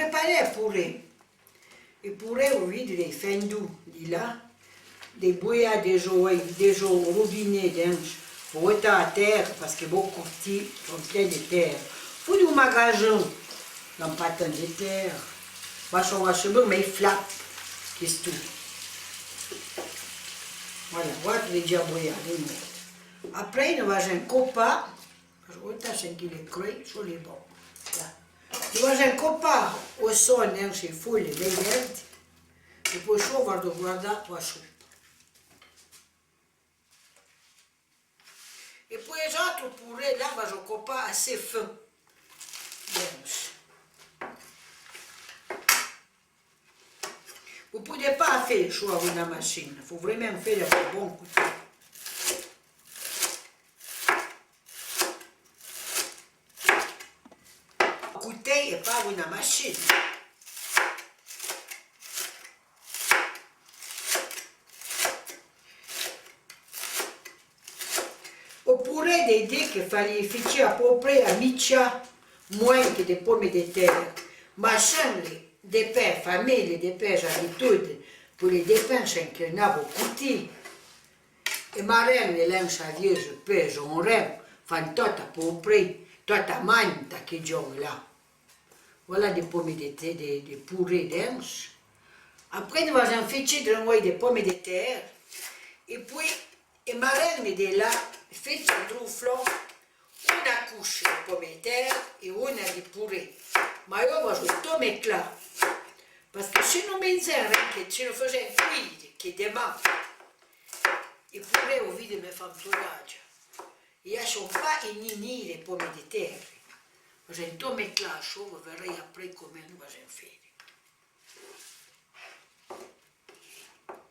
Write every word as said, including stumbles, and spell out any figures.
Préparé pouret. É pouret, vo vide, l'é fendu, l'é la. L'é bouya dézò, dézò o robinet, dins, vo étà a tèra, parske vo coutì, son plin de tèra. Fo dou magazin, l'an pa tan de tèra. Vo son, vo son, mé flap, que stou. Voilà, vo l'é dza bouya, l'é mort. Apré, nou va copà. Ascolta, senti le croi, son le bon. Là. Dou va copà o son, hein, se foule, le verde. É poué chou, va dou guardà, va chou. É poué l'autre pouret, là, va copà a se fin. Bien. Vo podé pa fé chou avoué na machine, fo vrémin fé avoué bon coutèi. Coutèi é pa avoué na machine. O pouret de dé que falié fitchi a pó pré a mitcha moin que de pomme de terre. Ma chin le dépin, famille le dépin, j'avais tout, pour le dépin, chin que n'avo coutì. É ma rin le lin chavieuse pèse on rin, fan tot a pó pré, tot a manta que djou la. Voilà de pomme de terre, de, de pouret dins. Apré, nou va fitchi drin oué de pomme de terre. É poué, é ma rin de la, fitchi drin flon, una couche de pomme de terre é una de pouret. Ma yo va tot méclà. Parske si nou minzin rin que, si nou fazin cuire que demin, é pouret, vo vide, me fan tourage. É a son pa é ni ni le pomme de terre. Vo son tot méclà, vo verré apré comin nou va fére.